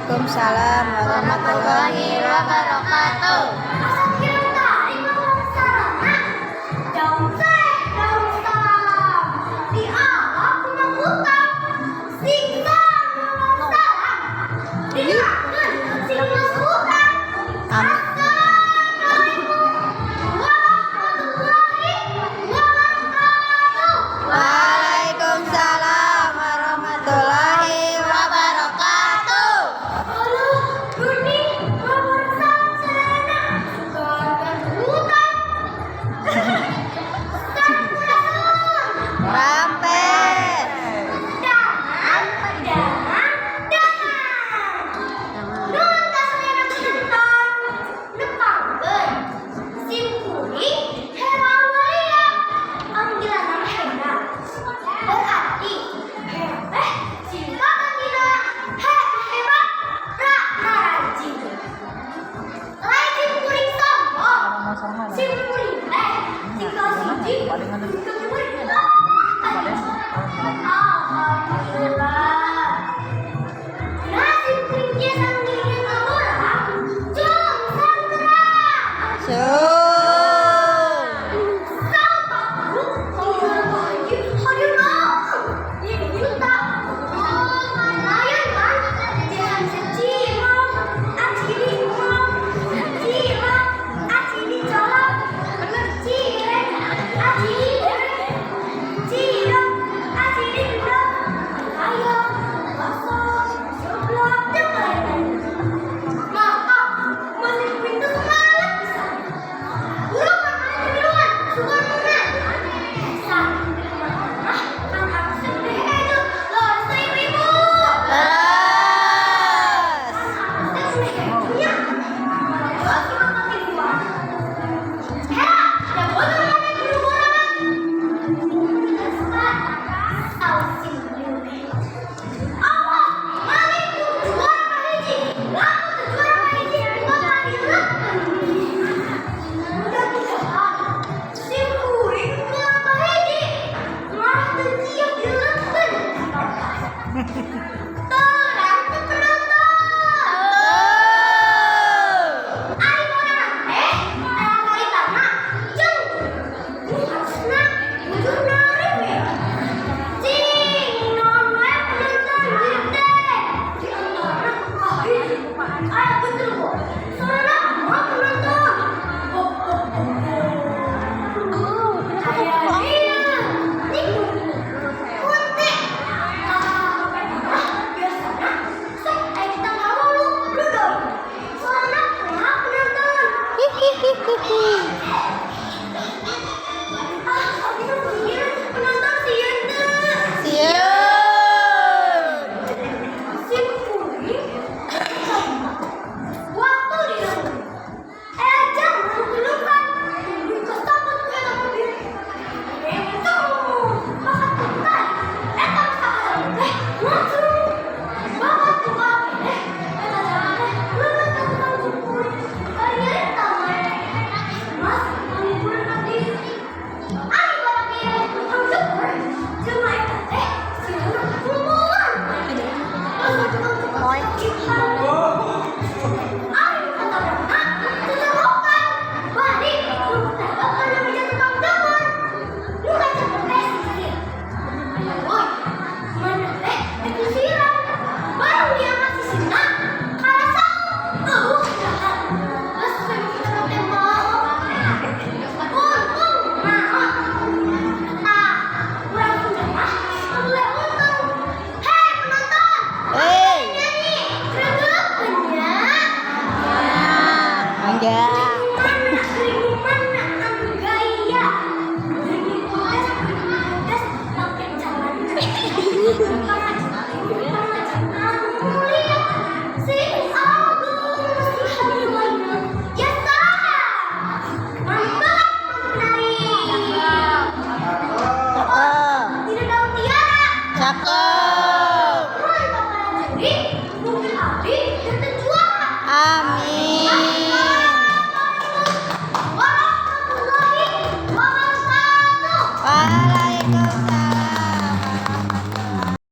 Waalaikumsalam warahmatullahi wabarakatuh. Asa kirim tarik ngomong sarana. Daun teh, daun salam. Dialog mengutang. Siksa ngomong salam. Dilakukan sing utang. Assalamualaikum warahmatullahi wabarakatuh. Waalaikumsalam warahmatullahi wabarakatuh. Aduh, geuning ngomong salam sarana. Sugan utang. Sampurasun. Rampes. Damang, damang, damang. Nuhun ka sadayana penonton. Nepangkeun. Sim kuring Hera Amalia. Panggilan nama Hera. Berarti Hera teh singkatan dina He hebat, Ra rajin. Lain sim kuring sombong. Sim kuring teh tinggal siji tinggal kuring. Alhamdulillah. Nah, sim kuring biasa ngiringan ngaborang, cung sanggerak. Cung. Saur Pak Guru, kalau Pak Haji, hadirna. Juta. Lumayan kan? Jangan secimol, aci dimol, cilok, aci dicolok, cireng, aci digoreng, cilok, aci diendong, ayam, bakso, seblak, dan lain-lain. Maka, masih pintu semangat bisa. Buru makan duluan, sugan menang. Sa, mah kan aku sedih itu, leres ibu-ibu. Leres. Kan aku sedih nya. Malah makan di luar. Hera, ada botol mana di luar? Saur sim kuring. Awas, maneh kudu juara kahiji. Lamun teu juara kahiji, bakal dileupkeun. Mudah-mudahan sim kuring juara kahiji. Malah teu siap dileupkeun. Terang teu penonton. Ari borangan teh aya karitana jeung nu harusna bujurna reme. Cing naon wae penonton ieu teh. Di antarana kahiji aya genderuwo. Sorana kumaha penonton? Ho ho ho ho. Aya ieu nikung kunti. Ah, biasana sok aya kita ngawulu ludoy. Sorana kumaha penonton? Ah, aku mah sieun penonton sieun teu? Sieun. Sim kuring waktu di aya jam anu geuleuhan tuluy kasabet ku eta mobil. Entong bakat bentar eta sakali teh ngacrung. Bakat buka keneh eta jam teh leuleut ka tukang cukur bari nyarita wae. Mas ngaliburan diri. Ari barang ieu tukang cukur jelema eta teh sieuna kumpulkeun. Masa tukang cukur sakitan. Ari nu katabrakna cocorokan bari nu ketabrak kana meja tukang cukur. Nu kacekel teh sisir. Woi, mana teh rek disiram. Bareng diangkat sisirna karasa eueuh dahar. Geus we nu ketabrak teh maot. Untung maot. Tah, urang Sunda mah anu untung. Hei penonton, Hei. nyanyi gregekeun nya. Enggak. Mana geuning mana anu gaya. Geuning pedas, pedas make celana. Pangaji anu mulia. Sing agung masihan lainna. Ya saha? Mantap menari. Cakep. Tidak daun tiara. Cakep.